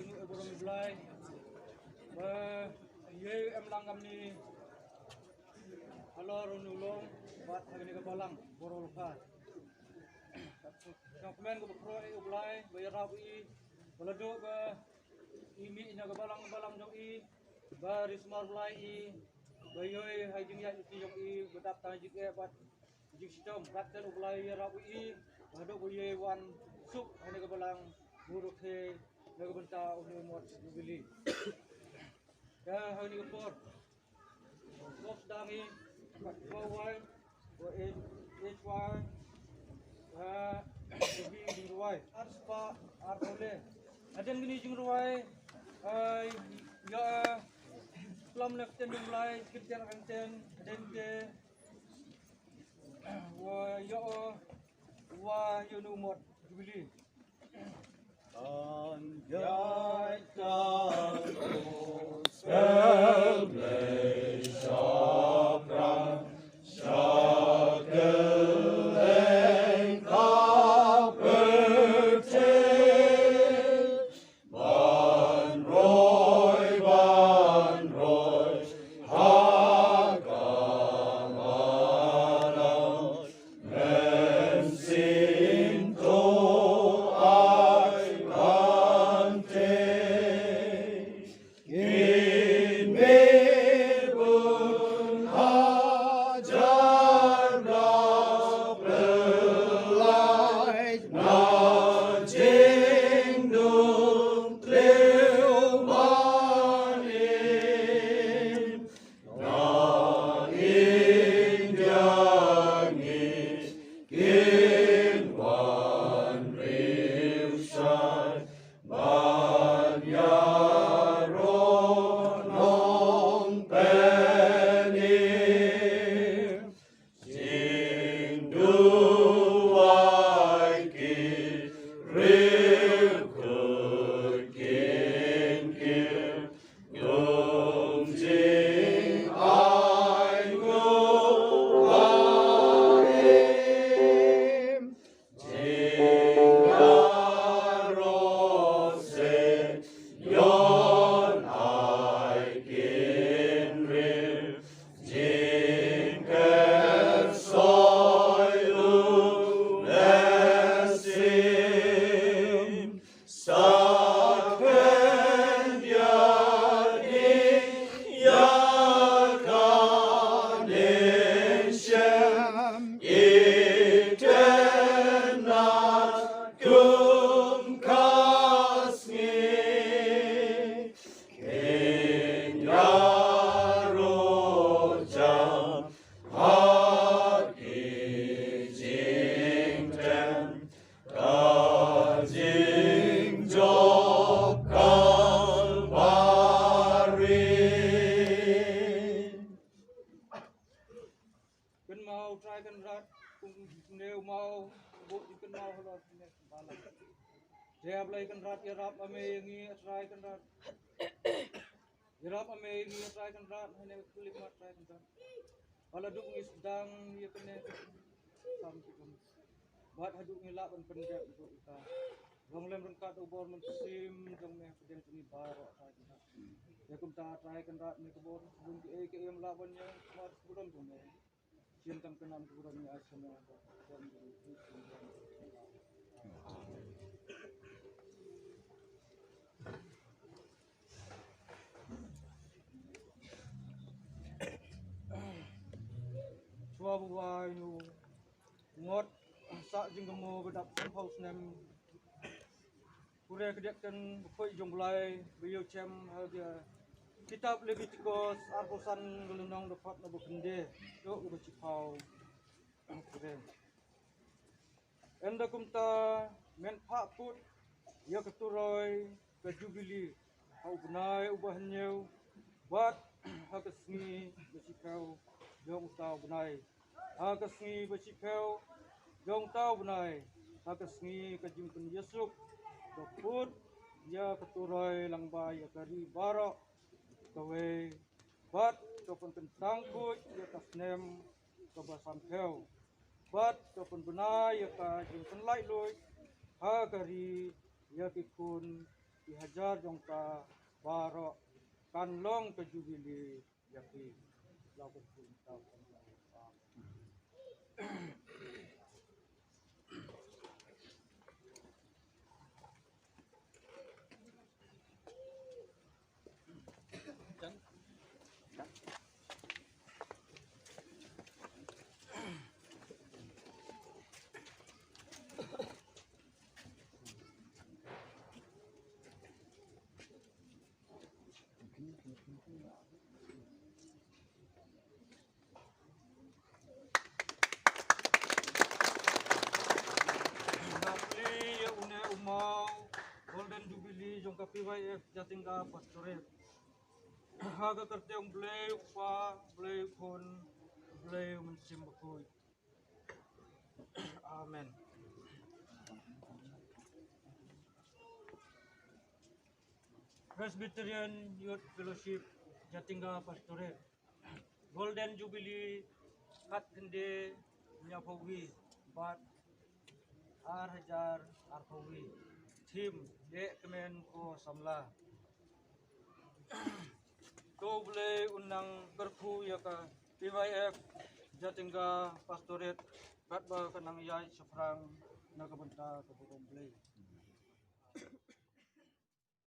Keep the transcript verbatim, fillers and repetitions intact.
Ïa u burom U Blai ba ïa em lang kam ni halor u nulong bad ha kane ka balang bor u Lukha. Sngewkmen kaba khroh ïa U Blai ba ïarap ïa i ba la duh ba i mih na ka balang balang jong i ba ri sumar Blai i ba ïoh ha jingïaid lynti jong i ba dap tang jingeh bad jingshitom. Bad tang U Blai ïarap ïa i ba haduh ba ïa wan suk ha kane ka balang buh rkhie na ka bynta une u mot jubili. Te ha kane ka por Ko sdang i, ko wai, ko e, e wai, ha, ko hi jingrwai. Ar spah, ar ole. Hadien kine jingrwai, ai, ïa, klam leh ktien U Blai, ktien kan ten, hadien te, wa, ïa, wa, ïa, nu mot, jubili. Kynmaw Trai Kynrad, kum ne u maw, bok kynmaw halor ne balang. Te Blei Kynrad ïarap ma me ïa ngi Trai Kynrad. Ïarap ma me ïa ngi Trai Kynrad, hane klik mat Trai Kynrad. Ba la duk ngi sdang ïa kane. Sam ki kum. Bad haduh ngi lah ban pyndep ïa ka. Long lem ryngkat u bor mynsiem jong me ha pdeng jong ngi baroh Trai Kynrad. Ïa kumta Trai Kynrad me ka bor bun ki ei ki em lah ban ïa mat burom jong me. Sien tang kynam burom ïa ai sien ïa. Shuwa ba wai nu ngot sa jingkynmaw ba dap samphaw snem. Pure ka diak ten ba khuid jong Blai ba ïoh chem ha ka kitab Leviticus arphew san ka lynnong dkhot na ba khyndai. Ïoh ka ba chiphaw. Pure. Ynda kumta men phah put ïa ka turoi ka jubili ha u bnai uba hynñiew bad ha ka sngi ba shiphew jong uta u bnai. Ha ka sngi ba shiphew jong uta u bnai, ha ka sngi ka jingpynïasuk, to put ïa ka turoi lyngba ïa ka ri baroh kawei, bad to pynkyntang khuid ïa ka snem kaba sanphew, bad to pynbna ïa ka jingpynlait luid ha ka ri ïa ki khun ki hajar jong ka baroh kan long ka jubili ïa phi. La ka pun ta. Nga plie ïa une u maw Golden Jubilee jong ka P Y F Jatinga Pastorate ha ka kyrteng U Blei U Kpa, U Blei U Khun, U Blei U Mynsiem Bakhuid. Amen. Presbyterian Youth Fellowship Jatinga Pastorate, Golden Jubilee, khatkhynde hynñiewphew wi bad ar hajar arphew wi. Theme: Leh Kmen ko Samla. To U Blei un nang kyrkhu ïa ka P Y F Jatinga Pastorate katba ka nang ïaid shaphrang na ka bynta ka burom Blei.